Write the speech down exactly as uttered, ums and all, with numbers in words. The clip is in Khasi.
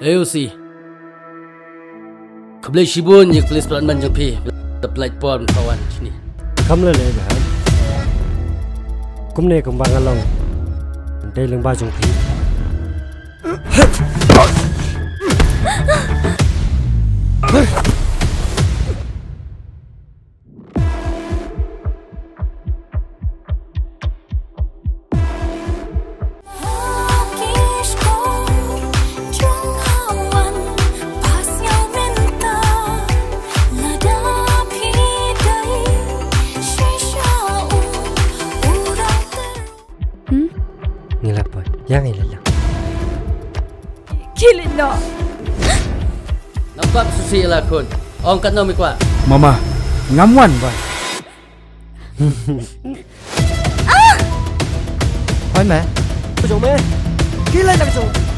Ei u C. Khublei shibun ïa ka police department jong phi. Da pynlait por mynta wan shini. Kam lei lei bah. Kumne kumba nga long. Dei lyngba jong phi. Hmm? Ngi la poi. Ïa ngi la lang. Kill it, no. Nampak susi la khun. Ong katno mi kwah. Mama, ngam wan ba. Hoi me. Ka jong me. Kill it ka jong.